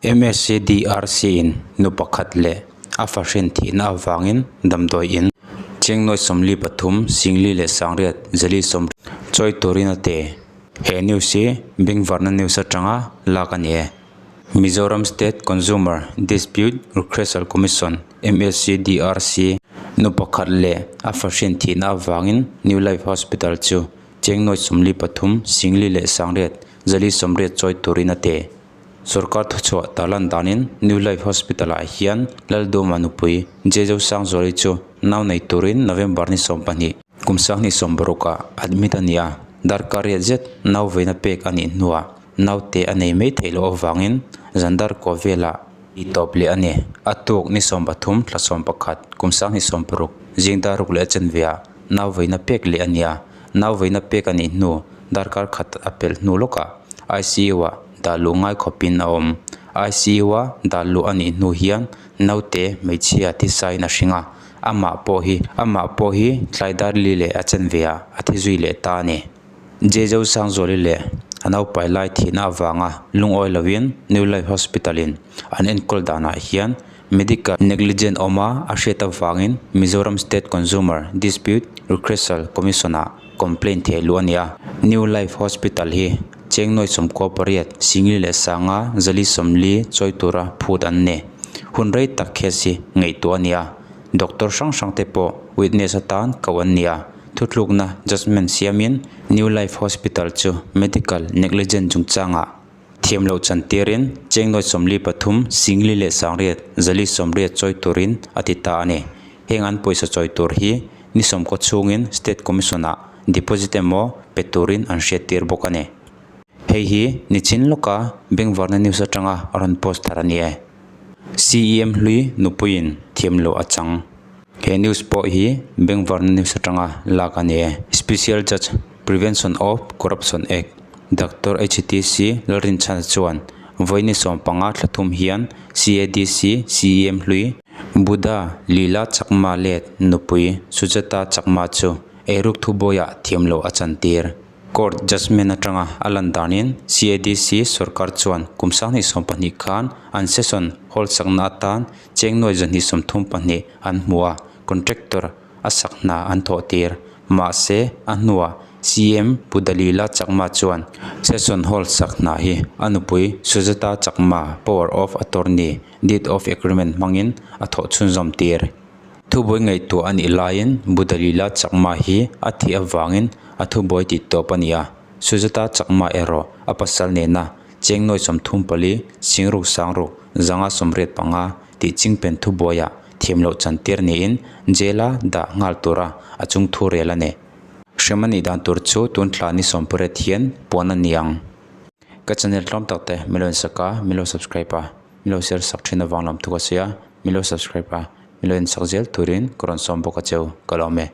MSCDRC-in nu pakhat leh a fahrin thihna avangin damdawi in cheng nuai 43 singli leh sangriat zali sawm chawi turin a te. He news hi Bengvarna news atanga lak a ni e. Mizoram State Consumer Dispute Redressal Commission, MSCDRC, nu pakhat leh a fahrin thihna avangin New Life Hospital chu cheng nuai 43 singli leh sangriat zali sawmriat chawi turin a te. Sorkar thuchhuah tarlan danin New Life Hospital-ah hian Lalduma nupui Jezo Sangzuali chu nau nei turin November ni 12, kum 2016-ah admit a ni a, darkar riat zet nau veina pek a nih hnuah naute a nei mai theih loh avangin zan dar kua velah tih tawp leh a ni. A tuk ni 13 thla 11, kum 2016 zing dar ruk leh a chanveah nau veina pek leh a ni a, nau veina pek a nih hnu darkar khat a pelh hnu lawkah ICU-ah dah luh ngai khawpin a awm. ICU-a dah luh a nih hnu hian naute hmeichhia thisain a hring a, amah pawh hi amah pawh hi tlai dar li leh a chen ve ah a thi zui leh ta a ni. Jezo Sangzuali leh a naupai lai thihna avanga lungawi lovin New Life Hospital-in an enkawl danah hian medical negligence awma a hriat avangin Mizoram State Consumer Dispute Redressal Commission-ah complaint theh luh a ni a. New Life Hospital hi cheng nuai 98 singli leh sanga zali 40 chawi tura phut an ni. Hun rei tak case hi ngaihtuah a ni a. Doctor hrang hrang te pawh witness atan koh an ni a. Thuthlukna judgement siamin New Life Hospital chu medical negligence chungchangah thiam loh chan tirin cheng nuai 43 singli leh sangriat zali 80 chawi turin a ti ta a ni. Heng an pawisa chawi tur hi ni 90 chhungin State Commission-ah deposit emaw pe turin an hriat tir bawk a ni. Hei hi nichin lawka Bengvarna News atanga a rawn post thar a ni e. CEM hlui nupuiin thiam loh a chang. He news pawh hi Bengvarna News atanga lak a ni e. Special Judge, Prevention of Corruption Act, Doctor HTC Lalrinchhana chuan vawi ni 15 thla thum hian CADC CEM hlui Buddha Lila Chakma let nupui Sujata Chakma chu eiruk thubawiah thiam loh a chantir. Court judgement atanga a lan danin CADC sorkar chuan kum 2020 khan an session hall sakna atan cheng nuai 234 an hmu a, contractor a sak hna an thawh tir. Mahse, a hnuah CM Buddha Lila Chakma chuan session hall sak hna hi a nupui Sujata Chakma power of attorney Deed of Agreement hmangin a thawh chhunzawm tir. Thubuai ngaihtuah a nih laiin Budalila Chakma hi a thih avangin a thubuai tih tawp a ni a. Sujata Chakma erawh a pasal nena cheng nuai 34 singruk sangruk zanga 85 tih chingpen thubuaiah thiam loh chan tir niin jail-a dah nghal tura a chung thu rel a ni. Hrem a nih dan tur chu tun thla ni 18 hian puan a ni ang. Ka channel tlawm tak te min lo en sak a, min lo subscribe a, min lo share sak thin avang lam thu ka sawi a, min lo subscribe a, min lo en sak zel turin ka rawn sawm bawk a cheu, ka lawm e.